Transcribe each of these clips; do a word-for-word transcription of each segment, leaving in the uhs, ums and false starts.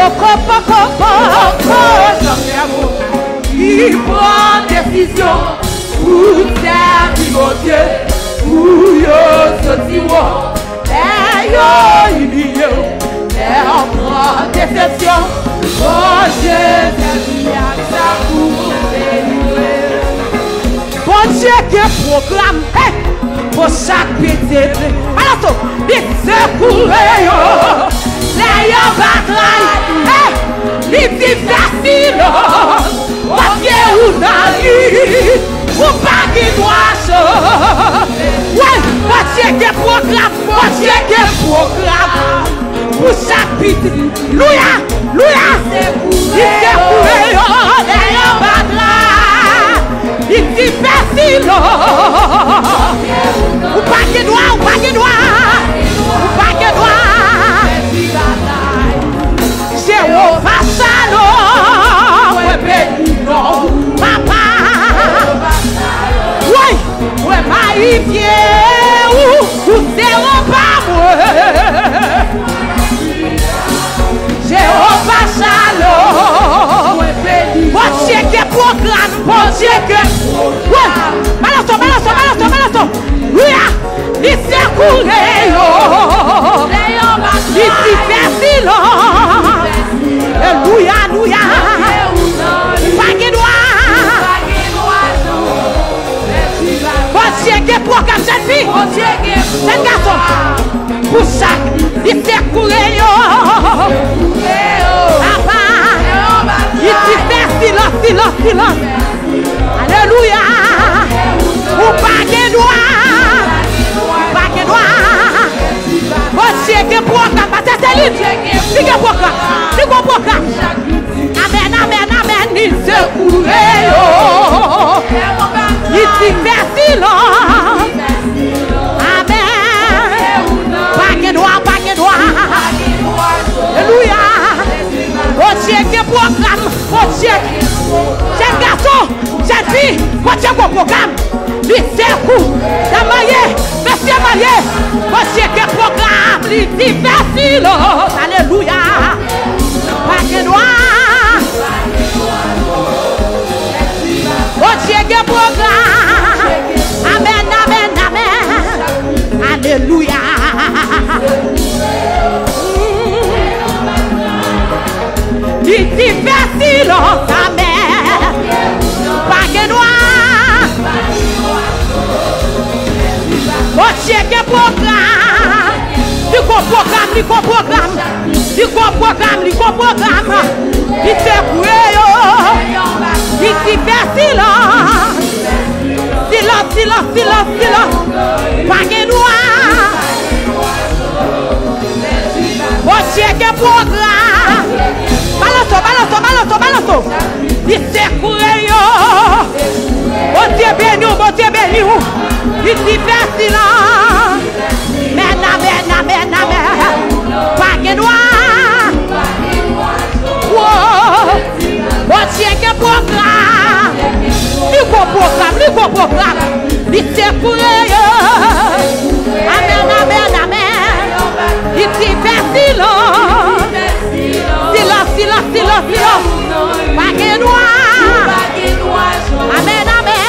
Poko, poko, poko, zanmi amou ki pran desizyon pou sèvi Bondye, pou yo soti wo, lè yo imilye w, lè w pran desepsyon, Bondye sèvi ak sa pou delivre. Bondye gen pwogram, hey, pou chak pitit. Alò, li sekoure yo lè yo pa tray. Hey, li di fè silans, paske ou nan li, ou pa gen dwa cho. Wi, Bondye gen pwogram, Bondye gen pwogram pou chak pitit. Louya, louya. Li sekoure yo lè yo pa tray. Li di fè silans. Ou pa gen dwa, ou pa gen dwa. Ou pa gen dwa. Jewova Shalom, mwen beni non w, papa. Woy, mwen magnifye w, ou se wopa mwen. Jewova Shalom. Bondye gen pwogram, Bondye gen pwogram. Balanse, balanse, balanse, balanse. Wi, li sekoure yo. Li di fè silans. Alelouya, alelouya. Ou pa gen dwa. Bondye gen pwogram, jèn fi, jèn gason. Pou chak, li sekoure yo. Papa, li di fè silans, silans, silans. Alelouya. Ou pa gen dwa. Ou pa gen dwa. Bondye gen pwogram, pastè Selin. Li gen pwogram. Li gen pwogram. Amèn, amèn, amèn. Li sekoure yo. Li di fè silans. Amèn. Pa gen dwa, pa gen dwa. Alelouya. Bondye gen pwogram. Bondye. Jèn gason, jèn fi, Bondye gen pwogram. Li sekou. Dam marye, mesye marye. Bondye gen pwogram. Li di fè silans. Alelouya. Pa gen dwa. Bondye gen pwogram. Amèn, amèn, amèn. Alelouya. Li di fè silans, amèn. Pa gen dwa. Bondye gen pwogram. Li gon pwogram, li gon pwogram. Li gon pwogram, li gon pwogram. Li sekoure yo. Li di fè silans. Silans, silans, silans, silans. Pa gen dwa. Bondye gen pwogram. Balanse w, balanse w, balanse w, balanse w. Li sekoure yo. Bondye beni w, Bondye beni w. Li di fè silans. Amèn, amèn, amèn, amèn. Pa gen dwa. Wo. Bondye gen pwogram. Li gon pwogram, li gon pwogram. Li sekoure yo. Amèn, amèn, amèn. Li di fè silans. Silans, silans, silans, silans. Pa gen dwa. Amèn, amèn.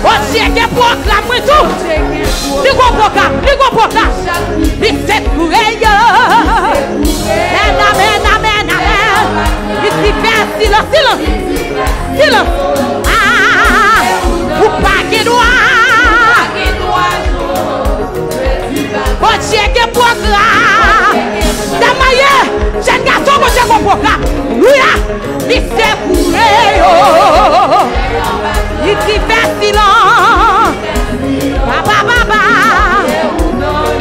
Bondye gen pwogram, wi, tou. Li gon pwogram, li gon pwogram. Li sekoure yo. Amèn, amèn, amèn, amèn. Li di fè silans, silans. Silans. Ah, ou pa gen dwa. Bondye gen pwogram. Dam marye, jèn gason, Bondye gen pwogram. Alelouya. Li sekoure yo. Li di fè silans. Papa, papa.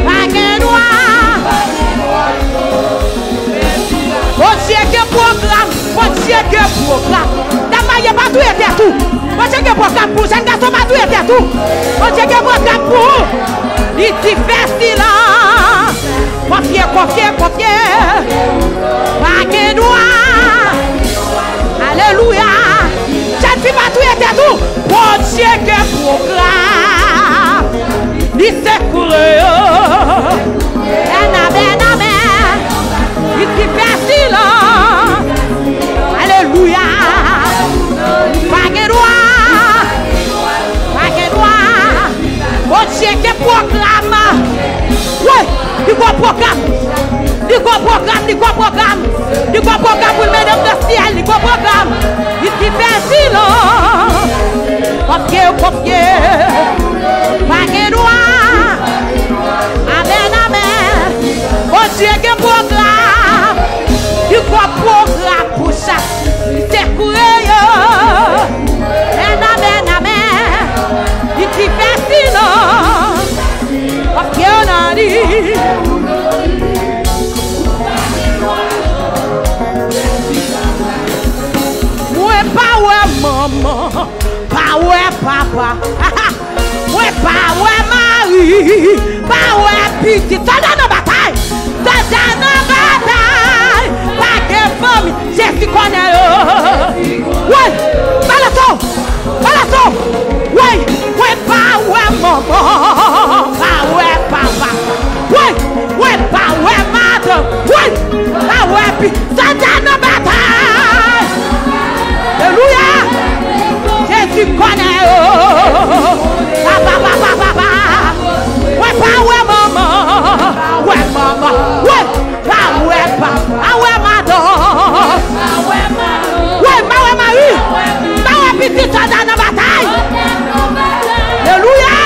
Pa gen dwa. Bondye gen pwogram. Bondye gen pwogram. Dam marye, pa touye tèt ou. Bondye gen pwogram pou ou. Jèn gason, pa touye tèt ou. Bondye gen pwogram pou ou. Li di fè silans. Konfye, konfye, konfye. Pa gen dwa. Alelouya. Jèn fi, pa touye tèt ou. Bondye gen pwogram. Li sekoure yo. Amèn, amèn, amèn. Li di fè silans. Pwogram. Li gon pwogram, li gon pwogram. Li gon pwogram pou l mennen m nan syèl, li gon pwogram. Li ki fè silans. Konfye, konfye. Pa gen dwa. Amèn, amèn. Bondye gen pwogram. Li gon pwogram pou chak. Li se koure yo. Amèn, amèn, amèn. Li ki fè silans. Konfye w nan li. Mwen pa wè manman, pa wè papa. Mwen pa wè mari, pa wè pitit. Sòlda nan batay, sòlda nan batay. Pa gen fanmi, Jezi konnen yo. Woy, balaso, balaso. Woy, mwen pa wè manman, pa wè papa. Woy, mwen pa wè madanm. Woy, pa wè pi. Sòlda nan batay. Alelouya. Jezi konnen yo. Papa, papa, papa. Mwen pa wè manman. Wè manman. Woy. Pa wè pa, pa wè madanm. Woy, pa wè mari. Pa wè pitit, sòlda nan batay. Alelouya.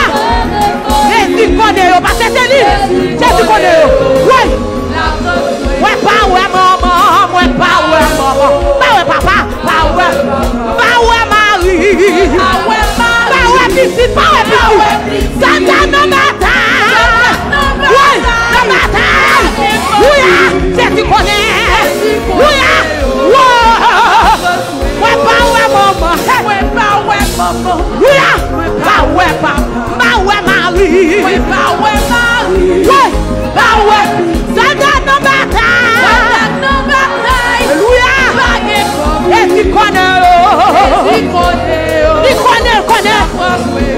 Jezi konnen yo, pa se se li. Jezi konnen yo. Woy. Mwen pa wè manman, mwen pa wè manman. Pa wè papa, pa wè, pa wè mari. Pa wè pitit, pa wè pitit. Satan nan batay. Woy, nan batay. Alelouya, Jezi konnen. Alelouya. Wo. Mwen pa wè manman. Mwen pa wè manman. Alelouya. Mwen pa wè papa. Pa wè mari. Mwen pa wè mari. Woy, pa wè. Satan nan batay. Satan nan batay. Alelouya. Pa gen kòb. Jezi konnen yo. Jezi konnen yo. Li konnen, l konnen.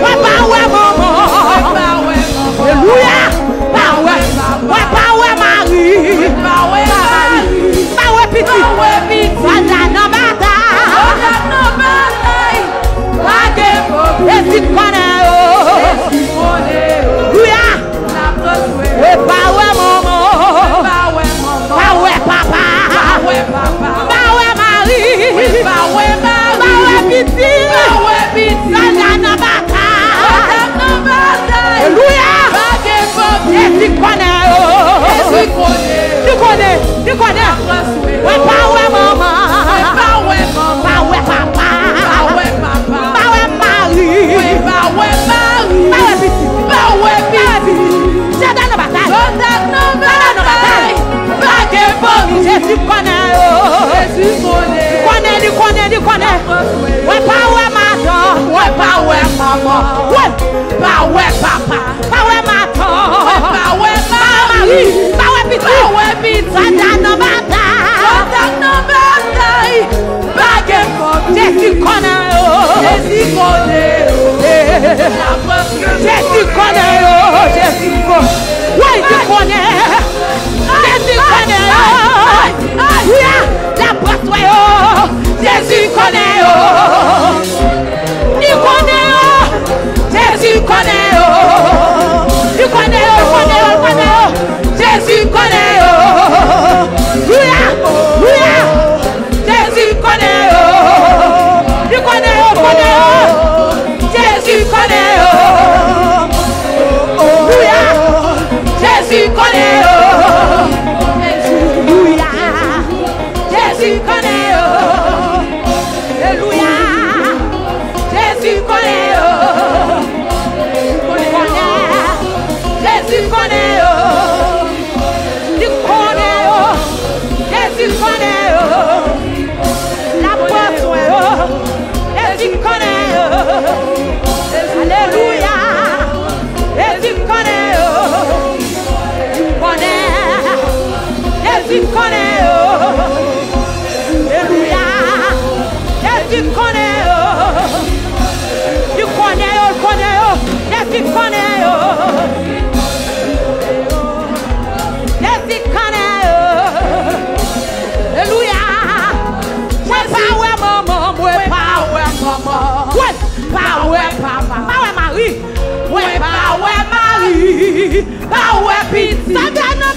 Mwen pa wè manman. Mwen pa wè manman. Alelouya. Pa wè. Mwen pa wè mari. Mwen pa wè mari. Pa wè pitit. Pa wè pitit. Satan nan batay. Satan nan batay. Pa gen kòb. Jezi konnen yo. Jezi konnen yo. Alelouya. Mwen pa wè manman. Mwen pa wè manman. Pa wè papa. Pa wè papa. Pa wè mari. Mwen pa wè mari. Pa wè pitit. Pa wè pitit. Sòlda nan batay. Sòlda nan batay. Alelouya. Pa gen kòb. Jezi konnen yo. Jezi konnen yo. Li konnen. Li konnen. Mwen pa wè manman. Mwen pa wè manman. Pa wè papa. Pa wè papa. Pa wè mari. Mwen pa wè mari. Pa wè pitit. Pa wè pitit. Satan nan batay. Satan nan batay. Pa gen fanmi. Jezi konnen yo. Jezi konnen. Li konnen, li konnen, li konnen. Mwen pa wè madanm. Mwen pa wè manman. Mwen pa wè papa. Pa wè madanm. Pa wè mari. Pa wè pitit. Pa wè pitit. Satan nan batay. Satan nan batay. Pa gen kòb. Jezi konnen yo. Jezi konnen yo. Jezi konnen yo. Jezi konnen. Woy, li konnen. Jezi konnen yo. Alelouya. L ap pran swen yo. Jezi konnen yo. Li konnen yo. Jezi konnen yo. Li konnen yo, li konnen yo, li konnen yo. Jezi konnen yo. Alelouya. Alelouya. Jezi konnen yo. Li konnen yo, konnen yo. Jezi konnen yo. Alelouya. Jezi konnen yo. Alelouya. Jezi konnen yo. Alelouya. Jezi konnen yo. Konnen. Jezi konnen yo. Li konnen yo. Jezi konnen yo. L ap pran swen yo. Jezi konnen yo. Alelouya. Jezi konnen yo. Li konnen. Jezi konnen yo. Alelouya. Jezi konnen yo. Li konnen yo, l konnen yo. Jezi konnen yo. Jezi konnen yo. Alelouya. Mwen pa wè manman, mwen pa wè manman. Mwen pa wè papa, pa wè mari. Mwen pa wè mari, pa wè pitit. Satan nan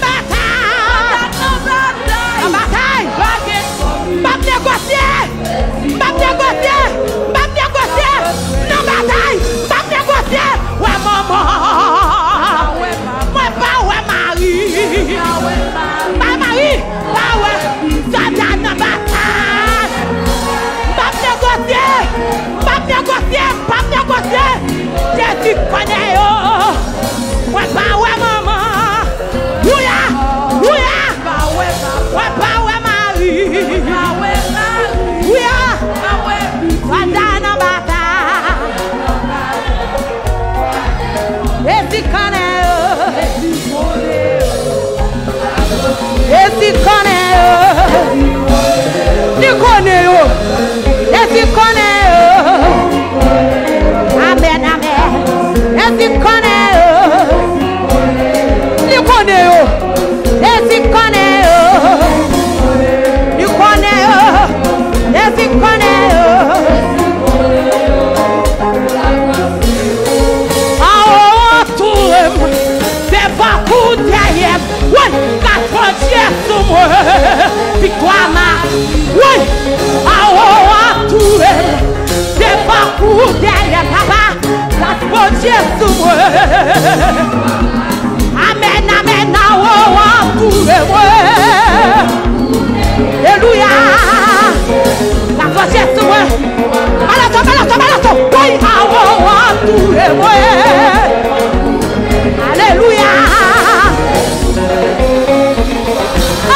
Alelouya.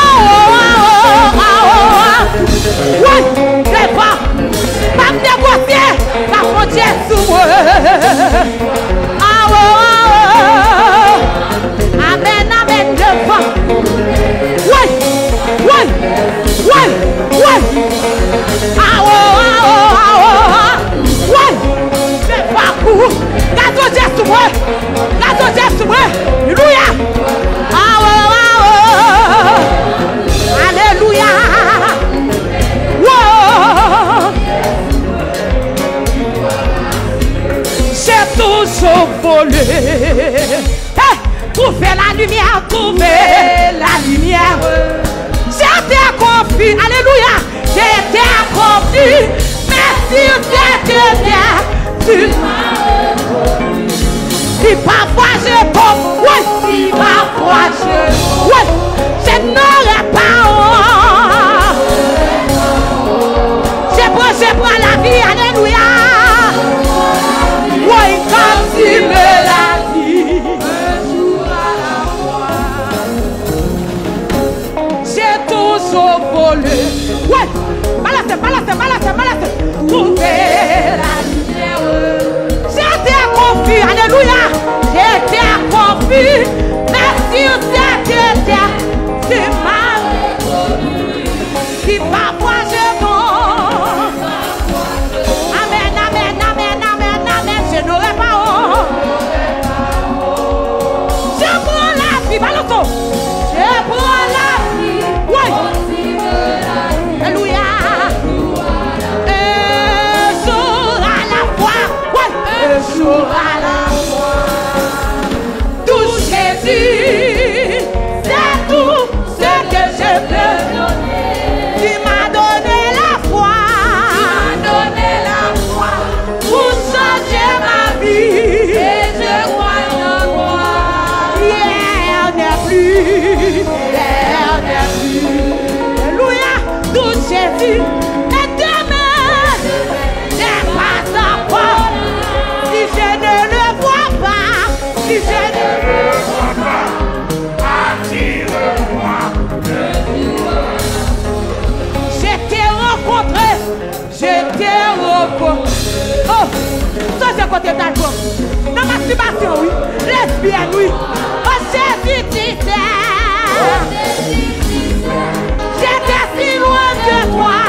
Awo, awo, awo. Woy, devan. Pa negosye. Sa Bondye sou mwen. Awo, awo. Amèn, amèn, devan. Woy, woy, woy, woy. Awo, awo, awo. Woy. Se pa pou. Gade Bondye sou mwen. Gade Bondye sou mwen. Alelouya. Awo, awo. Alelouya. Wo. J'ai toujours volé. Hey! Trouver la lumière, trouver la lumière. J'étais confus, alléluia. J'étais confus, mais sur cette terre, tu m'as reconnu. Si parfois je tombe, oui, si parfois je, oui, je n'aurai pas honte. Je prends, je prends la vie, alléluia. Oui, comme tu me l'as dit. J'ai toujours volé. Ouais. Balanse, balanse, balanse, balanse. Trouver la lumière. J'étais confus, alléluia. J'étais confus. Mais sur cette terre, tu m'as reconnu. Si parfois je tombe. Amen, amen, amen, amen, amen. Je n'aurai pas honte. Je prends la vie, balance. Je prends la vie. Oui. Alléluia. Un jour à la fois. Oui. Un jour à la fois. Touche Jezi, se tou sa ke je peux donner. Tu m'as donné la foi. Tu m'as donné la foi pour changer ma vie. Et je crois en toi. Hier n'est plus, hier n'est plus. Alléluia, touche Jezi, et demain n'est pas encore. Si je ne le vois pas, si je ne le vois pas, attire-moi. Je t'ai rencontré, je t'ai rencontré. Oh, sonje kote w t al pran nan mastibasyon, wi. Lesbyèn, wi. Oh, Jezi, tu sais. J'étais si loin de toi.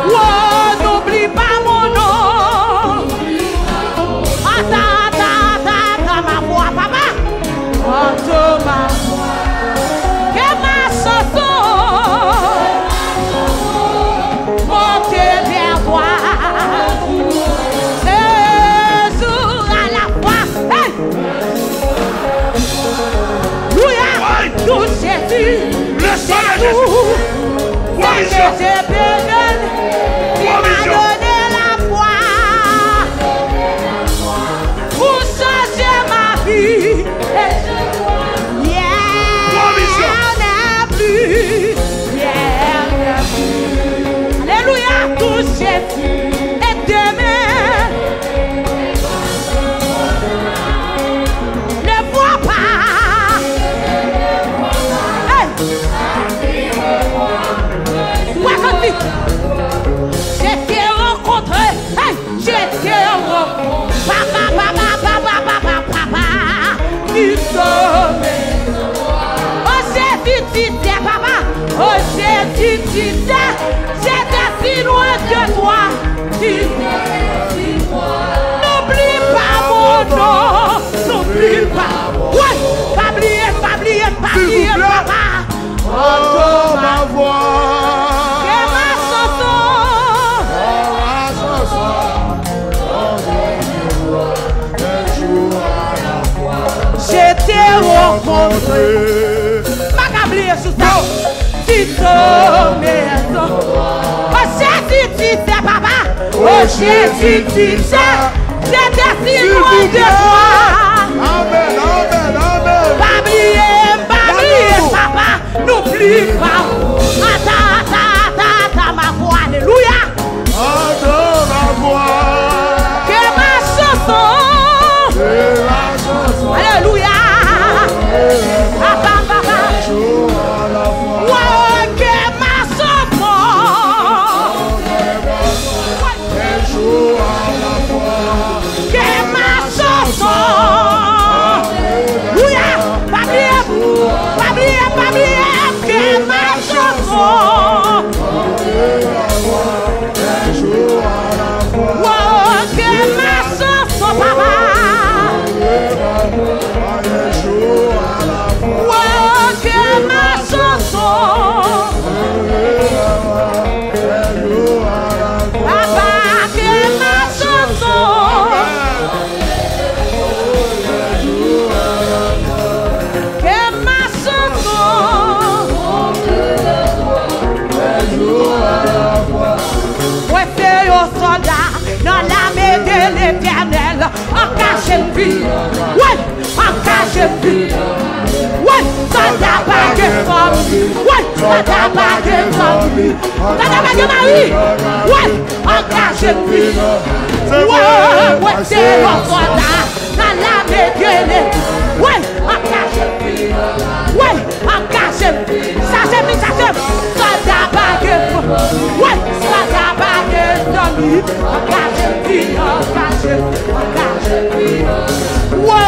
Oh, n'oublie pas mon nom. Attends, attends, attends, attends ma voix, papa. Entends ma voix. Que ma chanson monte vers toi. Un jour à la fois. Hey! Louya! Touche Jezi! Le sang de Jésus! Provision! Provision! Donne la foi pour changer ma vie. Hier n'est plus, hier n'est plus. Alléluia, touche Jezi. Et demain, ne vois pas. Hey! Raconte-lui. Je t'ai rencontré. Hey! Je t'ai rencontré. Papa, papa, papa, papa, papa. Nous sommes. Oh Jésus, tu sais, papa. Oh Jésus, tu sais. J'étais si loin de toi. Tu sais. N'oublie pas mon nom. N'oublie pas. Ouais. Pa bliye, pa bliye, pa bliye, papa. Entends ma voix. Que ma chanson. Oh, ma chanson. Un jour à la fois. Je t'ai rencontré. M pa ka bliye jou sa. Ti tomezo. Oh Jésus, tu sais, papa. Oh Jésus, tu sais. J'étais si loin de toi. Amen, amen, amen. Pa bliye m, pa bliye m, papa. N'oublie pas. Attends, attends, attends, attends ma voix. Alléluia. Entends ma voix. Que ma Woy, sòlda pa gen zanmi. Sòlda pa gen mari. Woy, angaje m vini. Woy, mwen se yon sòlda nan lame de Lye. Woy, angaje m vini. Woy, angaje m. Chache m, chache m. Sòlda pa gen. Woy, sòlda pa gen zanmi. Angaje m vini, angaje m, angaje m vini. Woy,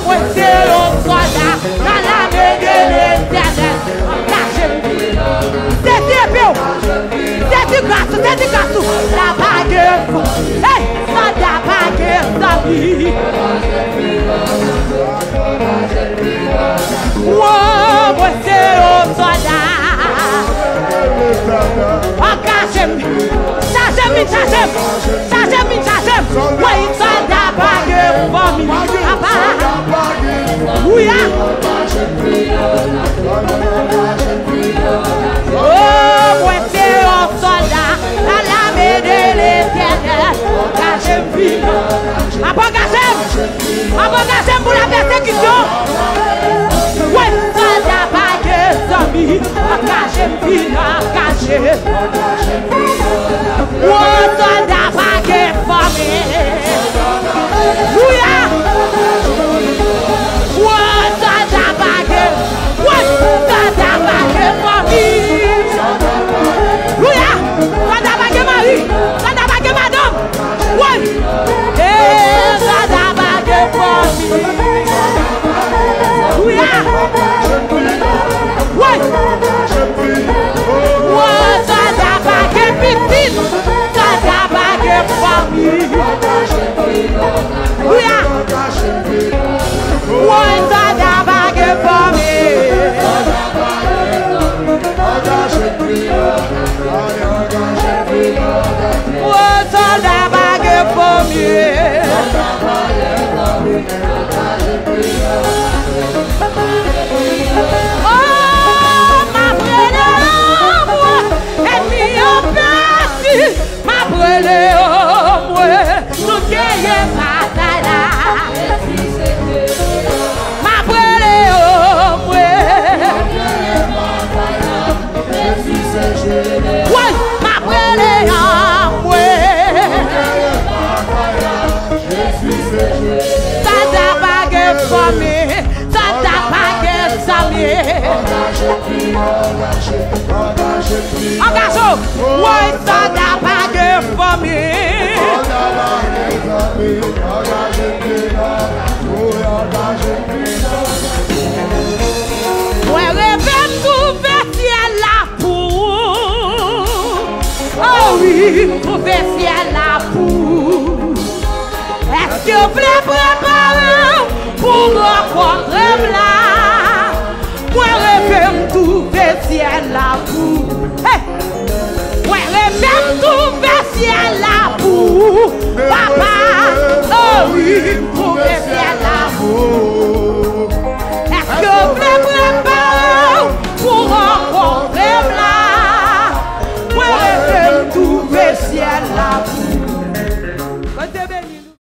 mwen se yon sòlda nan lame de Letènèl. Angaje m. Sezi epe w. Sezi gras ou, sezi gras ou. Sòlda pa gen. Hey, sòlda pa gen zanmi. Woy, mwen se yon sòlda. Angaje m. Chache m, chache m. Chache m, chache m. Woy, sòlda pa gen fanmi. Papa. Alelouya. Oh, mwen se yon sòlda nan lame de Letènèl. Angaje m vini. Papa, angaje m. Ap angaje m pou la pèsekisyon. Woy, sòlda pa gen zanmi. Angaje m vini, angaje. Woy, sòlda pa gen fanmi. Alelouya. Woy, sòlda pa gen. Woy, sòlda pa gen fanmi. Alelouya. Sòlda pa gen mari. Sòlda pa gen madanm. Woy! Eh, sòlda pa gen fanmi. Alelouya! Woy! Woy, sòlda pa gen pitit. Sòlda pa gen fanmi. Alelouya! Woy, sòlda pa gen fanmi. Woy, sòlda pa gen fanmi. Oh, m ap rele anmwe, ènmi yo pèdi. M ap rele anmwe, nou genyen batay la. M ap rele anmwe. Woy, m ap rele anmwe. Sòlda pa gen fanmi. Sòlda pa gen zanmi. Angaje w. Woy, sòlda pa gen fanmi. Mwen reve m twouve syèl la pou ou. Oh wi, m twouve syèl la pou ou. Èske w vle prepare w pou rankontre m la? Mwen reve m twouve syèl la pou ou. Hey! Mwen reve m twouve syèl la pou ou, papa. Oh wi, m